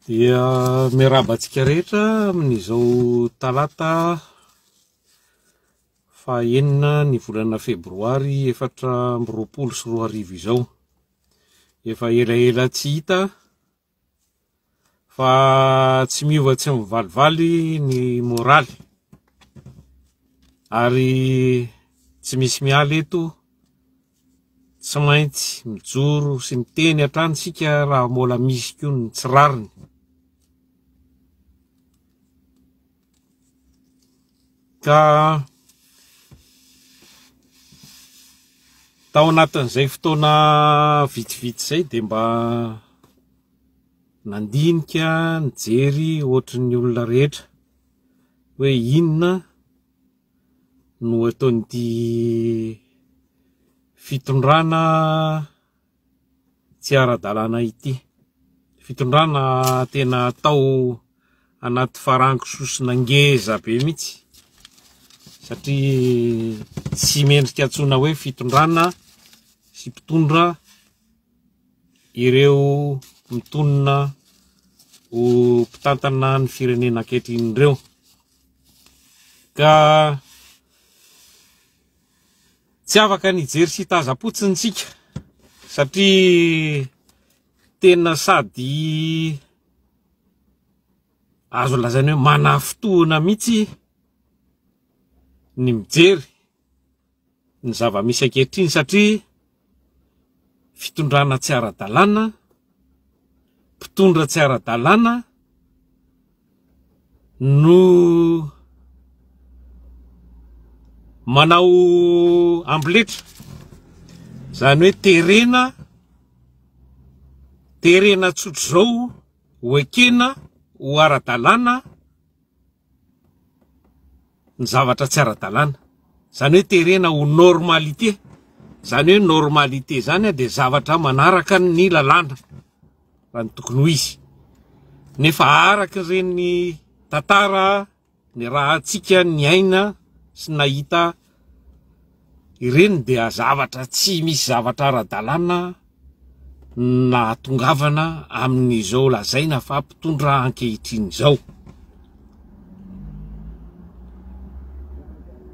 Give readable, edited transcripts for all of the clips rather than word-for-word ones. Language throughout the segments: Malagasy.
Dia miarahaba antsika rehetra amin'izao talata faha-enina ny volana febroary 2024 izao. Efa elaela tsy hita fa tsy miova tsy mivalivaly ny moraly ary tsy misy miala eto. Tsy maintsy mijoro sy miteny hatrany isika raha mbola misy koa ny tsy rariny. Ka tao anatin'izay fotoana vitsivitsy izay dia mba nandinika nijery ohatry ny olona rehetra hoe inona no ataon'ity fitondrana tsy ara-dalàna ity. Fitondrana tena atao anaty farango sosona ngeza be mihitsy satria tsy mendrika antsoina hoe fitondrana sy mpitondra ireo mitonona ho mpitantana ny firenena ankehitriny ireo. Ka tsy afaka ny hijery sy hitazam-potsiny isika satria tena sady azo lazaina hoe manafintohina mihitsy ny mijery ny zava-misy ankehitriny satria fitondrana tsy ara-dalàna, mpitondra tsy ara-dalàna no manao amboletra, izany hoe terena, terena tsotr'izao ho ekena ho ara-dalàna ny zavatra tsy ara-dalàna. Izany hoe terena ho normalité. Izany hoe normalité izany dia zavatra manaraka ny lalàna raha ny tokony ho izy. Nefa araka ireny tantara ny rahantsika niaina sy nahita ireny dia zavatra tsy misy zavatra ara-dalàna nahatongavana amin'izao lazaina fa mpitondra ankehitriny izao.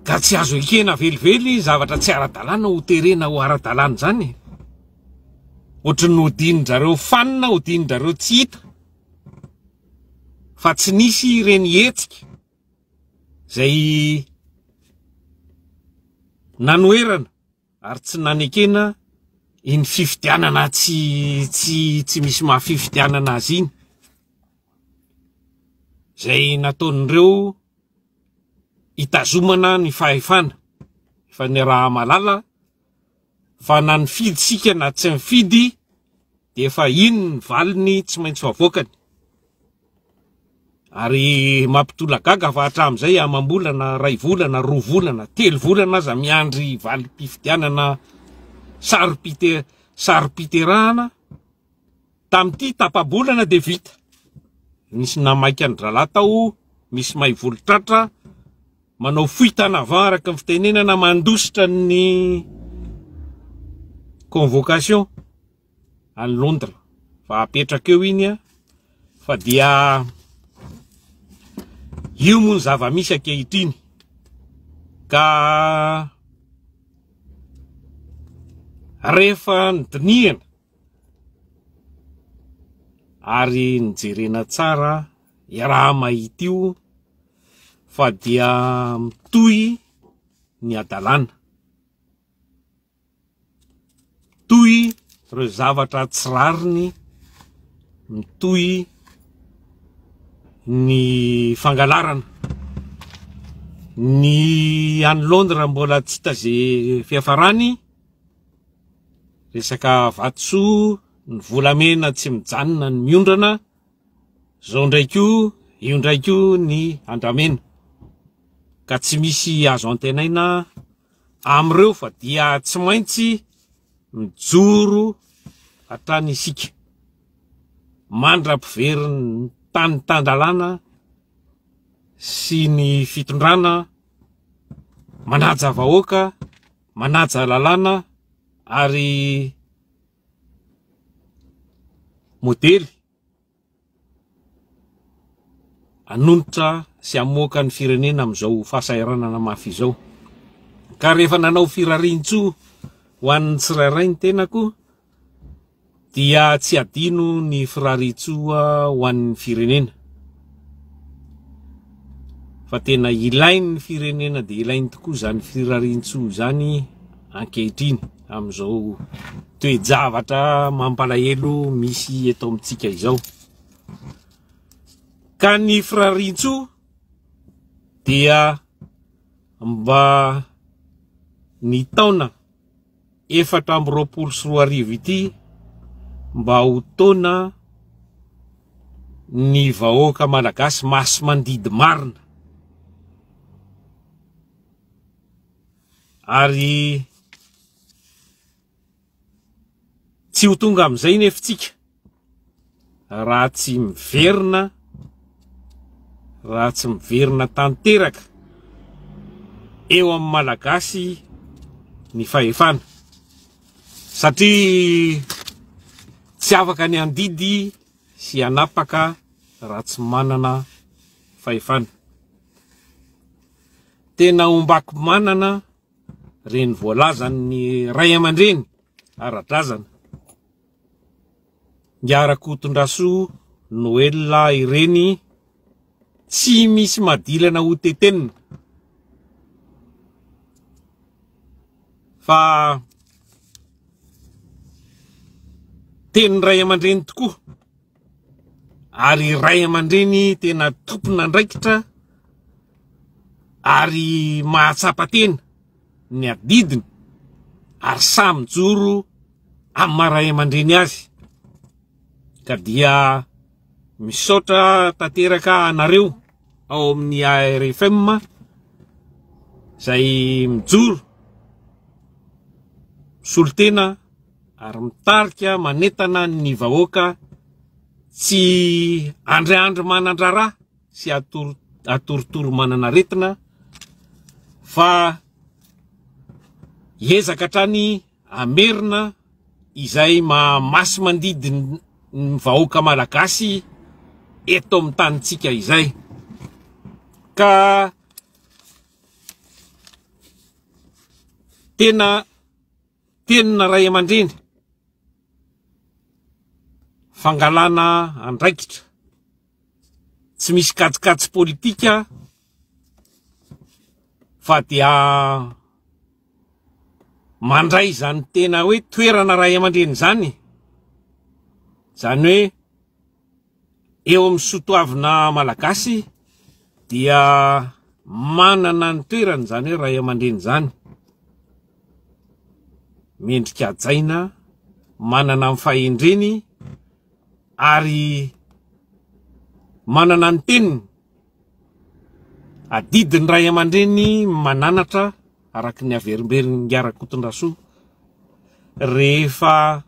Ka tsy azo ekena velively zavatra tsy ara-dalàna ho terena ho ara-dalàna izany e. Ohatry ny hodinin-drareo fanina, hodinin-drareo tsy hita fa tsy nisy ireny hetsika izay nanoherana ary tsy nanekena iny fifidianana tsy tsy tsy misy maha fifidianana azy iny izay nataon'ireo hitazomana ny fahefana efa niaraha-mahalala fa na nifidy isika na tsy nifidy dia efa iny ny valiny tsy maintsy ho avoakany ary mampitolagaga fa hatramin'izay amam-bolana, ray volana, roa volana, telo volana aza miandry valim-pifidianana saro-pite- saro-piterahana, tamin'ity tapa-bolana dia vita. Nisy namaika ny dralahy tao, misy may volo-tratra, manao fuite en avant araka ny fitenenana, mandositra ny convocation. any Londres fa apetraka eo iny a fa dia io moa ny zava-misy ankehitriny ka rehefa nodinihana ary nijerena tsara iaraha-mahita io fa dia mitohy ny hadalana. Mitohy ireo zavatra tsy rariny, mitohy ny fangalarana. Ny any Londres mbola tsy hita ze fiafarany, resaka vatosoa, ny volamena tsy mijanona ny miondrana, zao ndray koa, io ndray koa ny andramena. Ka tsy misy azo antenaina amin'ireo fa dia tsy maintsy mijoro hatrany isika mandra-piverin'ny tany tan-dalàna sy ny fitondrana manaja vahoaka, manaja lalàna ary modely. hanonitra sy hamoaka ny firenena amin'izao fahasahiranana mafy izao. Ka rehefa nanao firarian-tsoa ho an'ny tsirairay ny tenako dia tsy adino ny firarian-tsoa ho an'ny firenena. Fa tena ilain'ny firenena dia ilainy tokoa izany firarian-tsoa izany ankehitriny amin'izao toe-javatra mampalahelo misy eto amintsika izao. Ka ny firarian-tsoa dia mba ny taona 2024 ity mba ho taona ny vahoaka malagasy masi-mandidy marina ary Tsy ho tonga amin'izay nefa tsika raha tsy miverina raha tsy miverina tanteraka eo amin'ny Malagasy ny fahefana satria tsy afaka ny handidy sy hanapaka raha tsy manana fahefana. Tena ombako manana Reny voalazan'ny ray aman-dreny ara-drazana. Ingahy Rakotondrasoa Noël ireny tsy misy madilana ho tetenina fa tenin'ny ray aman-dreny tokoa ary ray aman-dreny tena tompon'andraikitra ary mahatsapa tena ny adidiny ary sahy mijoro amin'ny maha ray aman-dreny azy ka dia misaotra tanteraka anareo ao amin'ny ARFM izay mijoro misolo tena ary mitarika manentana ny vahoaka tsy andriandry manan-draharaha sy atorotoro manana aretina fa hiezaka hatrany hamerina izay maha masi-mandidy ny vahoaka malagasy eto amin'ny tanintsika izay. Ka tena tenina ray aman-dreny, fangalana andraikitra, tsy misy kajikajy politika fa dia mandray izany tena hoe toerana ray aman-dreny izany, izany hoe eo amin'ny soatoavina malagasy dia manana ny toerany izany hoe ray aman-dreny izany, mendrika hajaina, manana ny fahendreny ary manana ny teniny. Adidin'ny ray aman-dreny mananatra araka ny averimberin'i Rakotondrasoa rehefa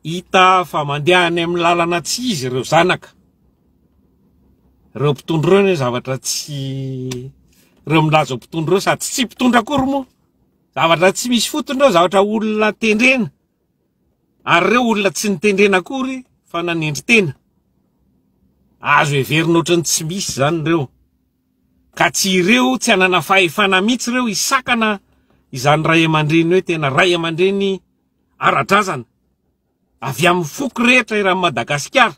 hita fa mandeha any amin'ny lalana tsy izy ireo zanaka. Ireo mpitondra ireo anie zavatra tsy ireo milaza ho mpitondra ireo sady tsy mpitondra akory moa. Zavatra tsy misy fotony ireo, zavatra olona tendrena. Ary ireo olona tsy nitendrena akory fa nanendry tena. Azo heverina ohatran'ny tsy misy izany ireo. Ka tsy ireo tsy hanana fahefana mihitsy ireo hisakana izany ray aman-dreny hoe tena ray aman-dreny ara-drazana avy amin'ny foko rehetra eran'i Madagasikara.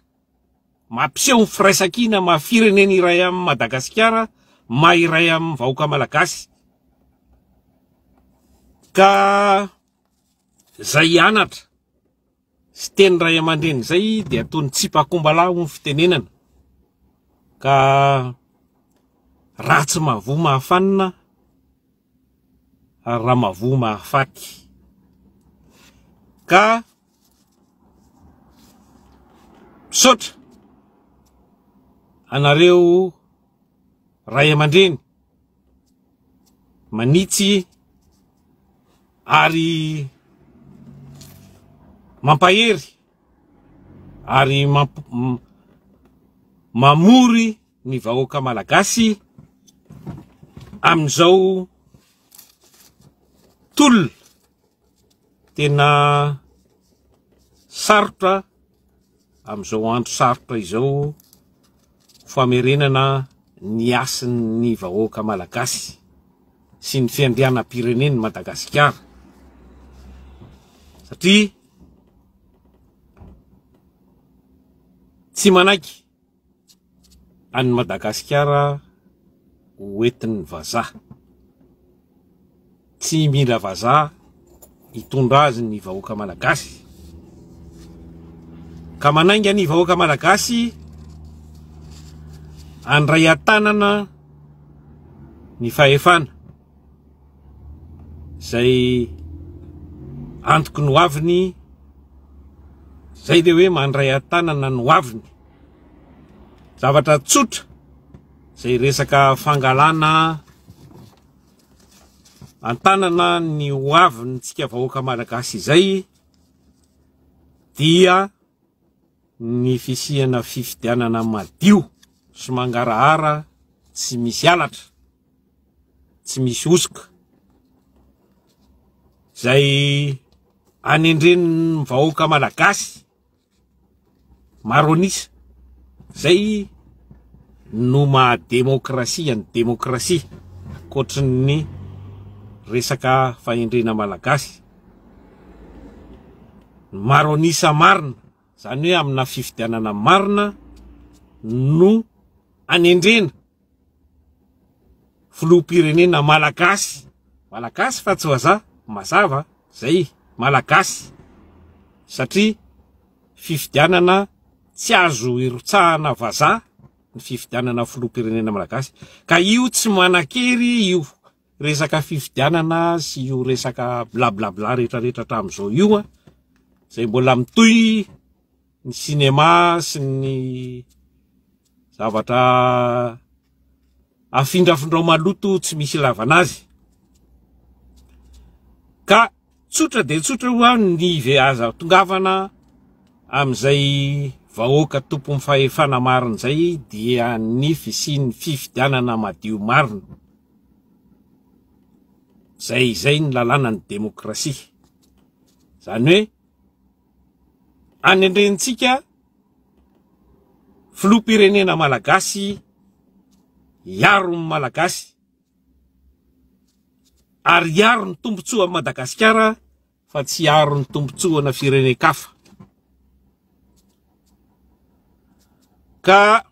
Mampiseho ny firaisankina maha firenena iray amin'i Madagasikara, maha iray amin'ny vahoaka malagasy. Ka Zay hianatra sy teny ray aman-dreny zay dia toy ny tsipakombalahy hoy ny fitenenana. Ka raha tsy mahavoa mahafanina ary raha mahavoa mahafaty. Ka misaotra anareo ray aman-dreny manitsy ary mampahery ary mamory ny vahoaka malagasy amin'izao tolona tena sarotra amin'izao andro sarotra izao famerenana. ny hasin'ny vahoaka malagasy sy ny fiandrianam-pirenen'i Madagasikara. Satria tsy manaiky an'i Madagasikara ho entin'ny vazaha. Tsy mila vazaha hitondra azy ny vahoaka malagasy. Ka manainga ny vahoaka malagasy handray an-tanana ny fahefana izay antoky ny hoaviny, izay le hoe mandray an-tanana ny hoaviny. Zavatra tsotra izay resaka fangalana an-tanana ny ho avintsika vahoaka malagasy izay dia ny fisiana fifidianana madio sy mangarahara tsy misy halatra, tsy misy hosoka, izay anendren'ny vahoaka malagasy Maro an'isa. Zay no maha demokrasia ny demokrasia ankoatrin'ny resaka fahendrena malagasy. Ny maro an'isa marina, zany hoe amina fifidianana marina no anendrena filoham-pirenena malagasy, malagasy fa tsy vazaha, mazava zay, malagasy satria fifidianana tsy azo irotsahana vazaha ny fifidianana filoham-pirenena malagasy ka io tsy manan-kery io resaka fifidianana sy io resaka blablabla rehetrarehetra hatramin'izao io a, zay mbola mitohy ny cinéma sy ny zavatra afindrafindrao maloto tsy misy ilavana azy ka tsotra dia tsotra hoa ny ve aza tongavana amin'izay vahoaka tompon'ny fahefana marina izay dia ny fisian'ny fifidianana madio marina zay izay ny lalàna ny demokrasia zany hoe Anendrentsika filoham-pirenena malagasy hiaro ny malagasy ary hiaro ny tombontsoan'i Madagasikara fa tsy hiaro ny tombontsoana firenen-kafa. Ka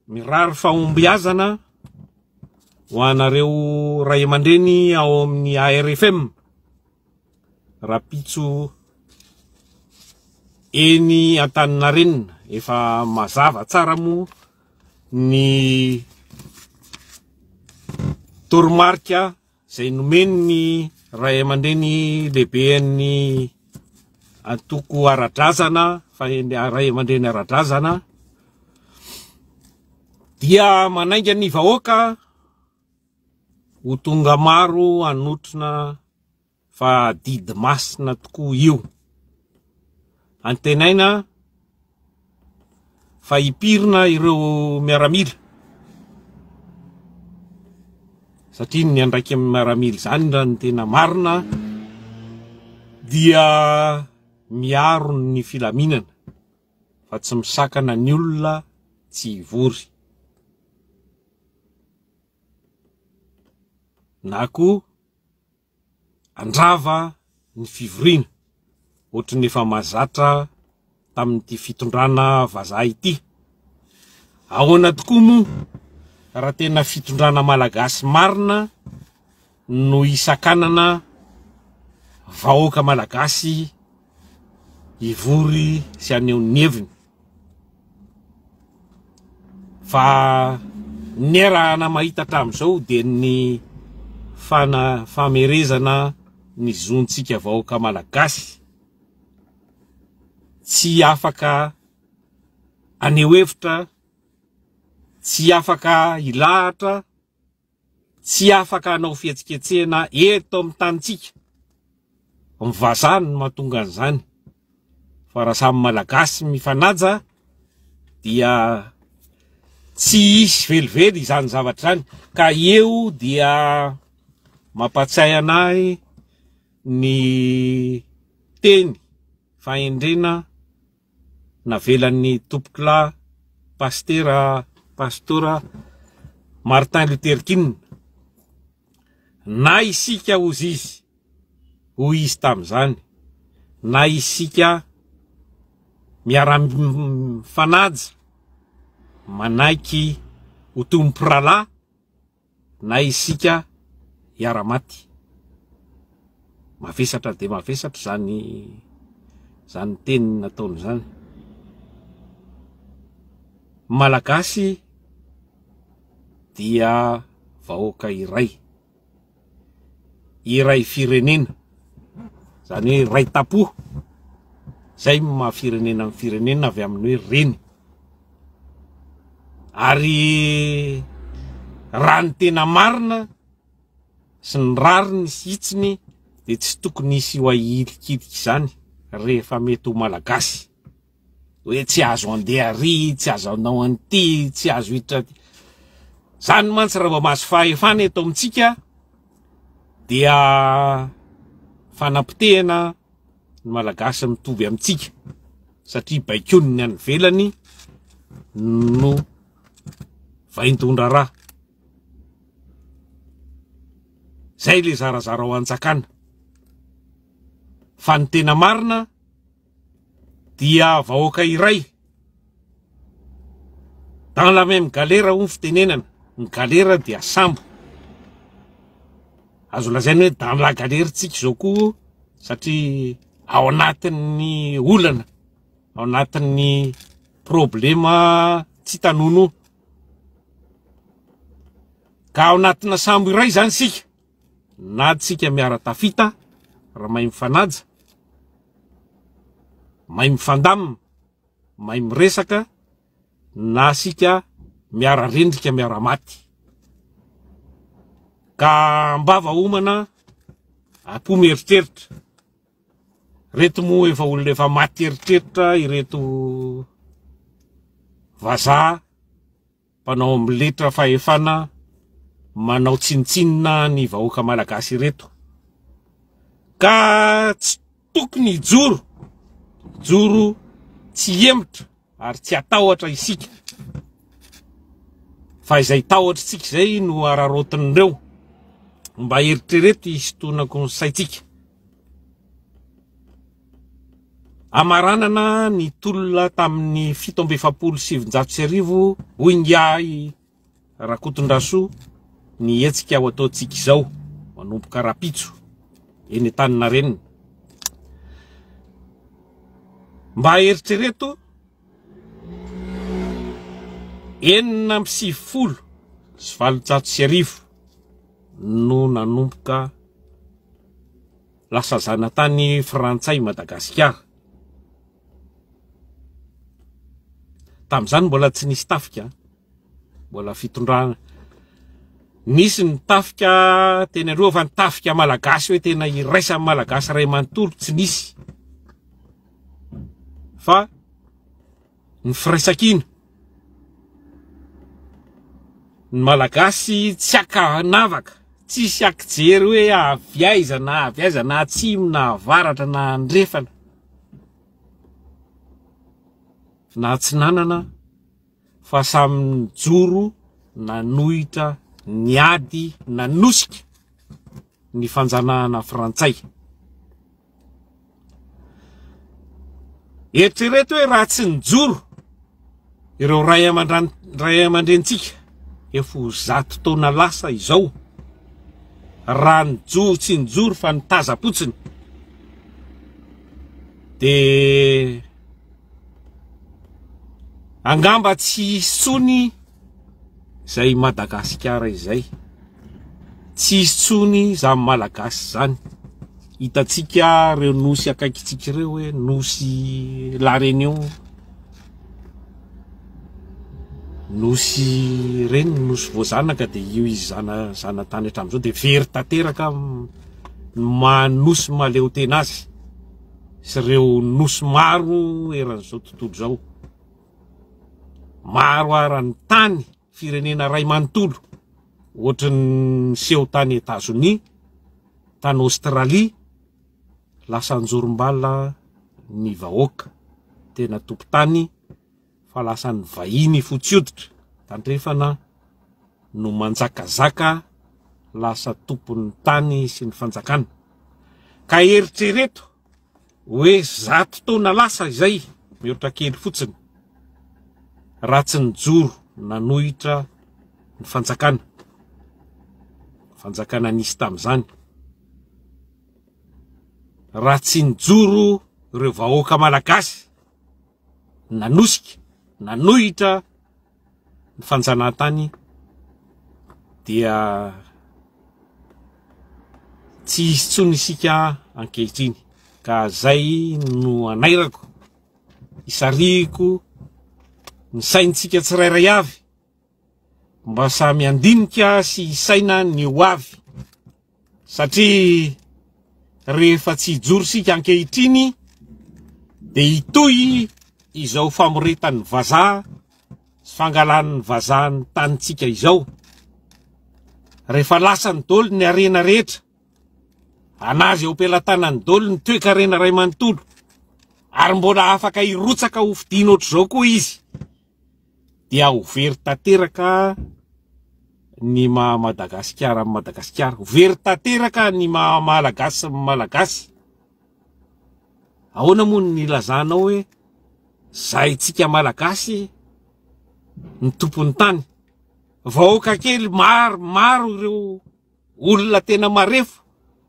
mirary fahombiazana ho anareo ray aman-dreny ao amin'ny ARFM rapitso eny Antaninarenina. Efa mazava tsara moa ny toromarika izay nomen'ny ray aman-dreny lehiben'ny antoko ara-drazana, fa ray aman-dreny ara-drazana dia manainga ny vahoaka ho tonga maro hanotrona fa adidy masina tokoa io. Antenaina fa hipirina ireo miaramila satria ny andraiky amin'ny miaramila izany raha ny tena marina dia miaro ny filaminana fa tsy misakana ny olona tsy hivory na koa handrava ny fivoriana, ohatry ny efa mahazatra tamin'ity fitondrana vazaha ity. Ahoana tokoa moa raha tena fitondrana malagasy marina no hisakanana vahoaka malagasy hivory sy haneho ny heviny? Fa ny niarahana mahita hatramin'izao dia ny fana famerezana ny zontsika vahoaka malagasy tsy afaka haneho hevitra, tsy afaka hilahatra. Tsy afaka hanao fihetsiketsehana eto amin'ny tanintsika. Ny vazaha no mahatonga an'izany. Fa raha samy Malagasy mifanaja dia tsy hisy velively izany zavatra izany. Ka eo dia mampatsiahy anahy ny teny fahendrena navelan'ny tompokolahy Pasitera Pastora. Martin Luther King, na isika hozy izy, hoy izy tamin'izany, na isika miara-mifanaja, manaiky ho toy ny mpirahalahy, na isika hiara-maty. Mavesatra dia mavesatra izany izany teny nataony izany. Malagasy dia vahoaka iray, iray firenena, izany hoe iray tampo, izay no maha firenena ny firenena avy amin'ny hoe reny. Ary raha ny tena marina sy ny rariny sy hitsiny dia tsy tokony hisy ho ahilikilika izany rehefa mety ho Malagasy. Hoe tsy azo andeha ary, tsy azo anao an'ity, tsy azo hiditra aty. Zany mantsy raha vao mahazo fahefana eto amintsika dia fanapotehana ny Malagasy mitovy amintsika satria baikoin'ny any ivelany no vaindohan-draharaha. Zay le zarazara ao anjakana. Fa ny tena marina dia vahoaka iray dans la même galère hoy ny fitenenana, ny galère dia sambo, azo lazaina hoe dans la galère tsika izao koa satria ao anatin'ny olana, ao anatin'ny problema tsy hita nonoa, ka ao anatina sambo iray zany isika na tsika miara-tafita raha mahay mifanaja, mahay mifandamina, mahay miresaka na sika miara-rendrika miara-maty. Ka ambava homana, akoho mieritreritra. Reto moa efa olona efa maty eritreritra ireto vazaha mpanao amboletra fahefana manao tsinontsinona ny vahoaka malagasy ireto ka tsy tokony hijoro hijoro tsy hihemotra ary tsy hatahotra isika fa izay tahotritsika izay no araraotin'ireo mba eritrereto hisintonako ny saintsika Amaranana ny tolona tamin'ny 1947 hoy ingahy Rakotondrasoa ny hetsika ho ataontsika izao manomboka rapitso eny Antaninarenina. Mba eritrereto 1896 no nanomboka Lasa zanatany frantsay i Madagasikara. Tamin'izany mbola tsy nisy tafika, mbola fitondrana. Nisy ny tafika teny aloha fa ny tafika malagasy hoe tena iraisan'ny malagasy iray manontolo tsy nisy. Fa ny firaisankina, ny Malagasy tsy ankanavaka, tsisy ankijery hoe avy aiza na avy aiza na atsimo na avaratra na andrefana na atsinanana fa samy nijoro nanohitra niady nanosika ny fanjanahana frantsay. Eritrereto hoe raha tsy nijoro ireo ray aman-drany ray aman-drenintsika efa ho zato taona lasa izao, raha nijoro tsy nijoro fa nitazam-potsiny, de angamba tsy hisy intsony izay Madagasikara izay. Tsy hisy intsony izany Malagasy izany. Hitantsika ireo nosy akaikintsika ireo hoe nosy La Réunion, nosy ireny nosy voazanaka dia io izy zana zanatany hatramin'izao dia very tanteraka ny maha nosy mahaleotena azy sy ireo nosy maro eran'izao tontolo izao. Maro ara ny tany firenena ray manontolo ohatry ny niseho tany Etazonia, tany Aostralia, lasa anjorom-bala ny vahoaka tena tompon-tany fa lasa ny vahiny fotsy hoditra tandrefana. no manjakazaka lasa tompon'ny tany sy ny fanjakana. Ka eritrereto hoe zato taona lasa izay, mihoatra kely fotsiny, raha tsy nijoro nanohitra ny fanjakana, fanjakana nisy tamin'izany, raha tsy nijoro ireo vahoaka malagasy nanosika, nanohitra ny fanjanahantany dia tsy hisy intsony isika ankehitriny ka zay no anairako, isarihiko ny saintsika tsirairay avy mba samy handinika sy hisaina ny ho avy satria rehefa tsy hijoro isika ankehitriny dia hitohy izao famoretan'ny vazaha sy fangalan'ny vazaha ny tanintsika izao. Rehefa lasany daholo ny harena rehetra, anazy eo am-pelatanany daholo ny toekarena iray manontolo, ary mbola afaka hirotsaka ho fidiana ohatr'izao koa izy, dia ho very tanteraka ny maha Madagasikara an'i Madagasikara, ho very tanteraka ny maha Malagasy ny Malagasy. Ahoana moa no nilazanao hoe zahintsika Malagasy ny tompon'ny tany? Vahoaka kely maro maro ireo olona tena marefo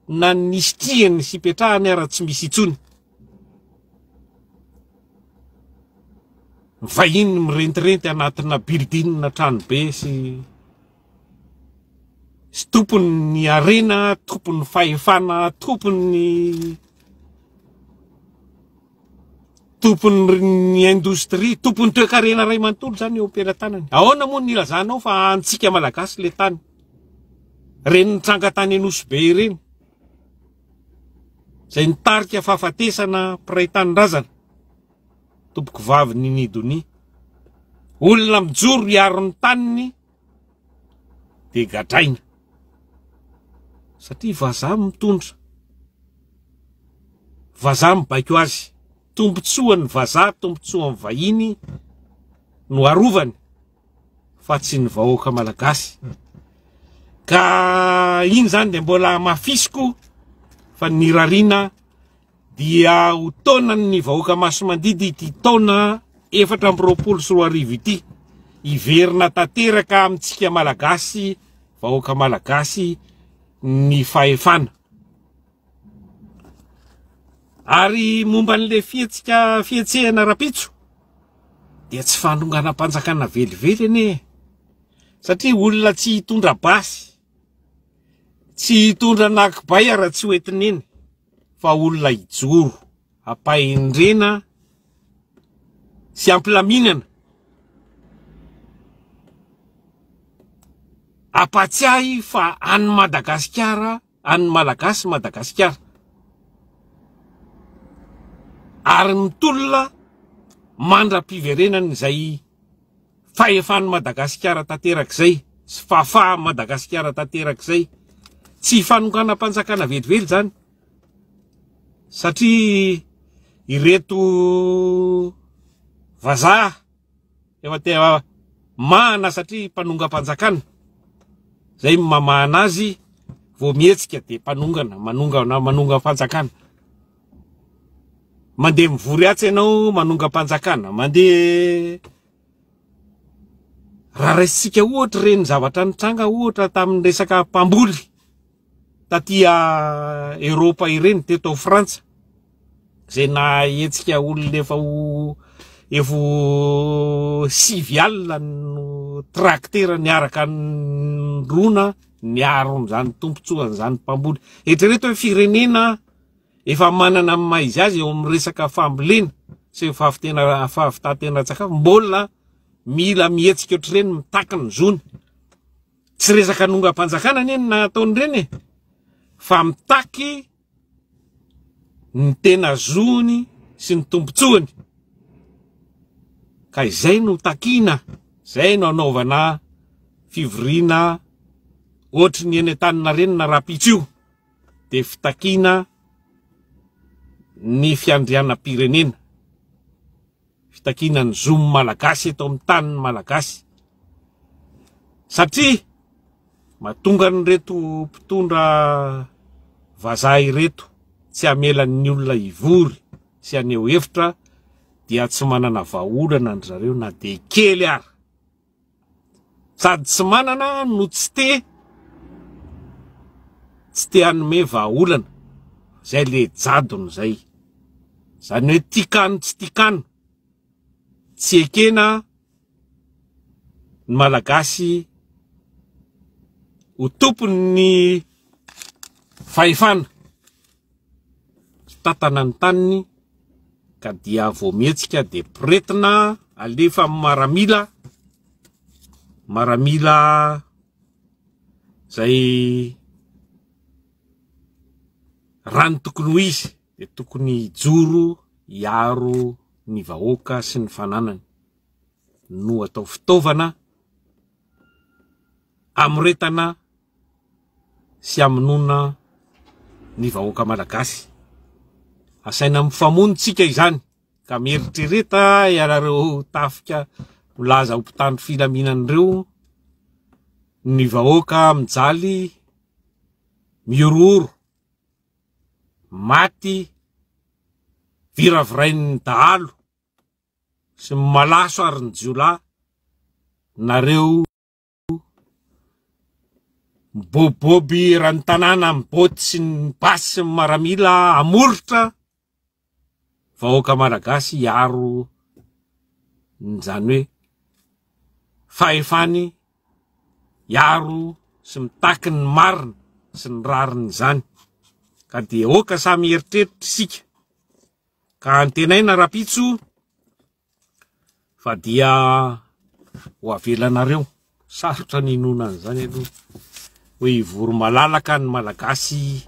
na ny nisitrihany sy ipetrahany ara tsy misy intsony. Ny vahiny mirentirenty anatina building na tranobe sy sy tompon'ny harena, tompon'ny fahefana, tompon'ny tompon'ny indostria, tompon'ny toekarena iray manontolo izany eo am-pelatanany. Ahoana moa no nilazanao fa antsika Malagasy le tany? Ireny nitranga tany Nosy Be ireny, izay nitarika fahafatesana mpiray tanindrazana, tompoko vavy Nini Donia. Olona mijoro hiaro ny taniny dia gadraina satria vazaha mitondra, vazaha mibaiko azy, tombontsoan'ny vazaha, tombontsoan'ny vahiny no arovany fa tsy ny vahoaka malagasy. Ka iny zany dia mbola hamafisiko fa ny rariana dia ho taonan'ny vahoaka masimandidy ity taona 2024 ity. Hiverina tanteraka amintsika malagasy, vahoaka malagasy ny fahefana. Ary momba an'ilay fihetsika fihetsehana rapitso dia tsy fanonganam-panjakana velively anie e. Satria olona tsy hitondra basy, tsy hitondra nakibay ara tsy hoentina eny fa olona hijoro hampahendrena sy hampilaminana, hampatsiahy fa an'i Madagasikara, an'ny Malagasy Madagasikara. Ary mitolona mandra-piverenan'izay fahefan'i Madagasikara tanteraka izay sy fahafahan'i Madagasikara tanteraka izay. Tsy fanonganam-panjakana velively izany satria ireto vazaha efa te mahana satria mpanongam-panjakana izay mamahana azy vao mihetsika dia mpanongana manongana manongam-panjakana. Mandeha mivory atsy ianao manongam-panjakana, mandeha raha raisintsika ohatra ireny zavatra nitranga ohatra tamin'ny resaka mpamboly taty Eropa ireny teto Frantsa izay nahetsika olona efa ho efa ho sivy alina no traktera niaraka nirona niaro an'izany tombontsoan'izany mpamboly. Eritrereto hoe firenena efa manana ny maha izy azy eo amin'ny resaka fambolena sy fahavitena fahavitatenan-tsakafo mbola mila mihetsika ohatr'ireny mitaky ny zony. Tsy resaka nongam-panjakana anie no nataon'ireny e, fa mitaky ny tena zony sy ny tombontsoany. Ka izay no takiana, izay no anaovana fivoriana ohatry ny eny Antaninarenina rahampitso io. dia fitakiana ny fiandrianam-pirenena, fitakiana ny zon'ny Malagasy eto amin'ny tanin'ny Malagasy. Satria. Mahatonga an'ireto mpitondra vazaha ireto tsy hamela ny olona hivory sy haneho hevitra dia tsy manana vahaolana ndry zareo na dia kely ara. Sady tsy manana no tsy te tsy te hanome vahaolana. Zay le jadona zay. Zany hoe tiakano tsy tiakano. Tsy ekena ny Malagasy ho tompon'ny fahefana hitantana ny taniny ka dia vao mihetsika dia poretina alefa amin'ny maramila, maramila zay raha ny tokony ho izy dia tokony hijoro hiaro ny vahoaka sy ny fananany no atao fitaovana amoretana sy hamonoana ny vahoaka malagasy. Asaina mifamono tsika izany ka mieritrereta ianareo tafika milaza ho mpitandro filaminana ireo, ny vahoaka mijaly, mihorohoro, maty, viravirain'ny dahalo sy ny malaso ary ny jiolahy nareo. Mibobiboby eran'ny tanàna amin'ny bôty sy ny basy sy ny maramila hamoritra vahoaka malagasy hiaro izany hoe fahefany hiaro sy mitaky ny marina sy ny rariny izany ka dia aoka samy hieritreritra isika ka antenaina rahampitso Fa dia ho avelanareo. Sarotra ny hinoana an'izany aloha. Hoe hivory malalaka ny Malagasy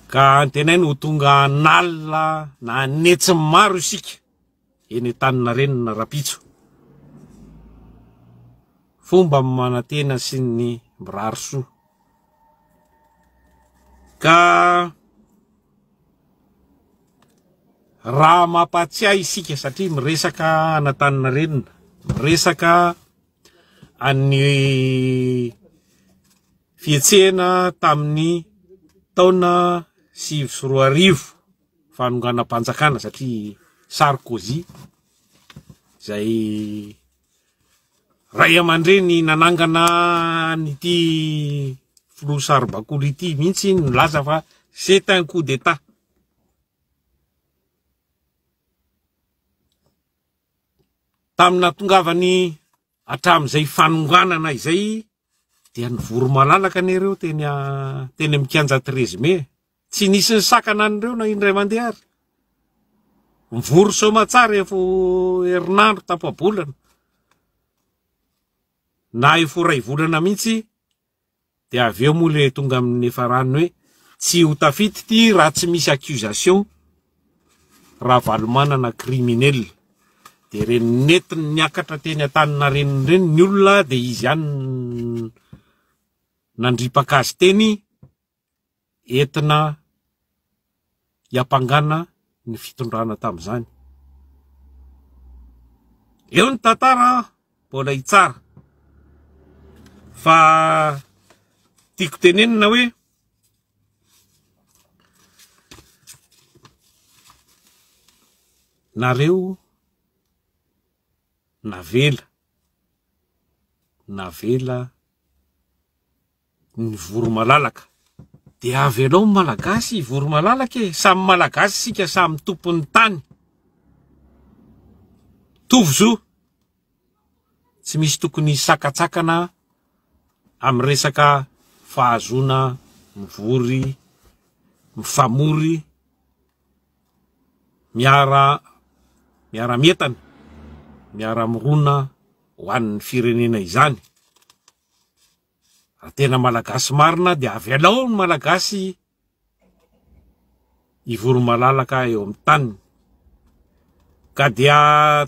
ka antenaina ho tonga an'alina na an'hetsiny maro isika eny Antaninarenina rahampitso. Fomba manantena sy ny mirary soa. Ka Raha mampahatsiahy isika satria miresaka an'Antaninarenina, miresaka an'ny fihetsehana tamin'ny taona 2009 fanonganam-panjakana satria Sarkozy izay ray aman-dreny nanangana an'ity filoha saribakoly ity mihitsy nilaza fa c'est un coup d'état. Tamin'ny nahatongavany hatramin'izay fanonganana izay dia nivory malalaka anie ireo teny teny amin'ny kianja treize mai. Tsy nisy nisakana an'ireo na indray mandeha ary. Mivory soamatsara efa ho herinandro tapa-bolana na efa ho iray volana mihitsy Dia avy eo moa le tonga amin'ny niafarany hoe tsy ho tafita ity raha tsy misy accusation Ravalomanana criminel. Dia ireny nentiny niakatra teny Antaninarenina ireny ny olona dia izy ihany nandripaka azy teny entina hiampangana ny fitondrana tamin'izany. Eo ny tantara mbola hitsara fa tiako tenenina hoe nareo navela navela ny voromalalaka. Dia avelao ny Malagasy hivoromalalaka e! Samy Malagasy isika, samy tompon'ny tany. Mitovy zo. Tsy misy tokony hisakatsakana amin'ny resaka fahazoana mivory, mifamory, miara miara-mientana, miara-mirona ho an'ny firenena izany. Raha tena Malagasy marina dia avelao ny Malagasy hivory malalaka eo amin'ny taniny. Ka dia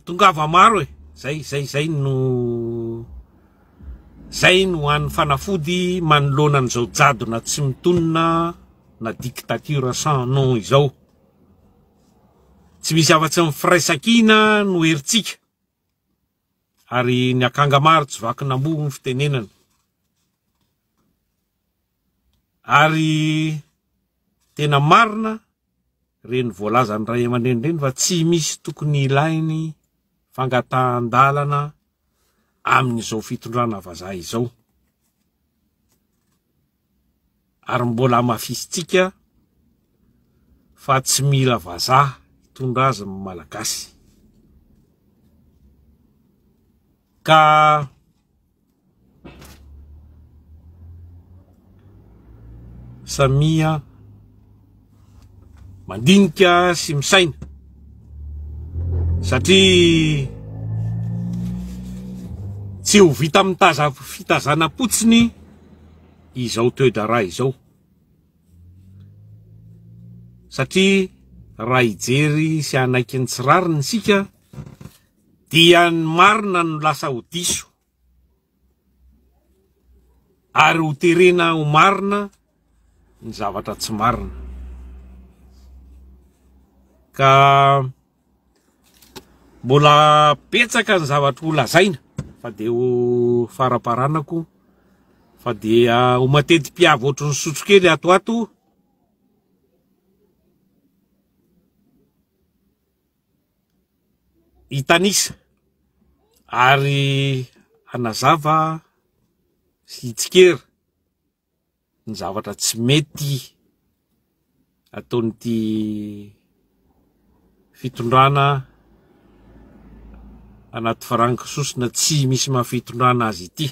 tongava maro e, zay zay zay no zay no hany fanafody manoloana an'izao jadona tsy mitonona na dictature sans nom izao. Tsy misy afa-tsy ny firaisankina no herintsika. Ary ny akanga maro tsy vakin'amboho ny fitenenana. Ary tena marina ireny voalazan'ny ray aman-dreny ireny fa tsy misy tokony ilainy fangatahan-dalana amin'izao fitondrana vazaha izao. Ary mbola hamafisintsika fa tsy mila vazaha hitondra azy ny Malagasy. Ka Samia mandinika sy misaina satria tsy ho vita mitaza fitazanam-potsiny izao toe-draharaha izao satria raha hijery sy hanaiky ny tsy rariny isika dia ny marina no lasa ho diso ary ho terena ho marina ny zavatra tsy marina. Ka mbola betsaka ny zavatra ho lazaina fa dia ho faraparanako fa dia ho mateti-piavy ohatry ny sotrokely ato ato. Hitanisa ary hanazava sy hitsikera ny zavatra tsy mety ataon'ity fitondrana anaty farango sosona tsy misy maha fitondrana azy ity.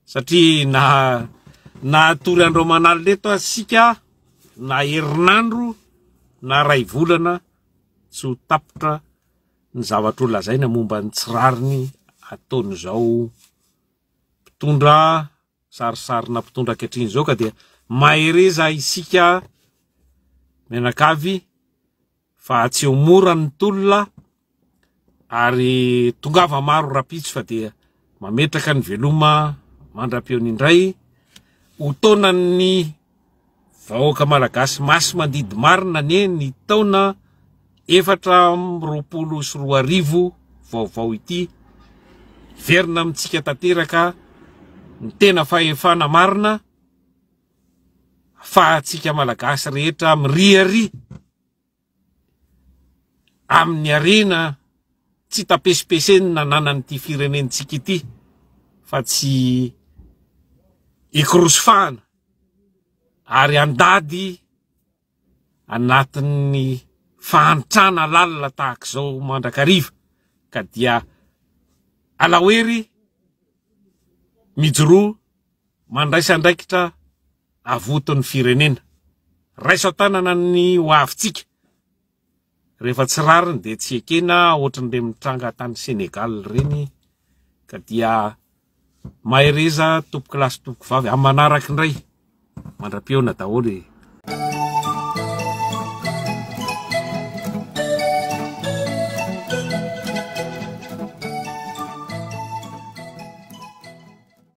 Satria na na hatory andro aman'alina eto aza isika na herinandro na ray volana tsy ho tapitra ny zavatra ho lazaina momba ny tsy rariny ataon'izao mpitondra sarisarina mpitondra ankehitriny izao ka dia mahereza isika mianakavy fa tsy ho mora ny tolona ary tongava maro rapitso fa dia mametraka ny veloma mandra-peony indray ho taonan'ny vahoaka malagasy masy mandidy marina anie ny taona 2024 vaovao ity verina amintsika tanteraka ny tena fahefana marina afahantsika malagasy rehetra miriaria amin'ny harena tsy hita pesipesenina ananan'ity firenentsika ity fa tsy hikorosofahana ary handady anatin'ny fahantrana lalina tahaka izao mandrakariva ka dia alaohery mijoroa mandraisa andraikitra avoto ny firenena. Raiso an-tanana ny ho avintsika. Rehefa tsy rariny dia tsy ekena ohatran'ireny mitranga tany Sénégal ireny ka dia mahereza tompoko lahy sy tompoko vavy amin'ny manaraka indray. Mandra-pihaona daholo e.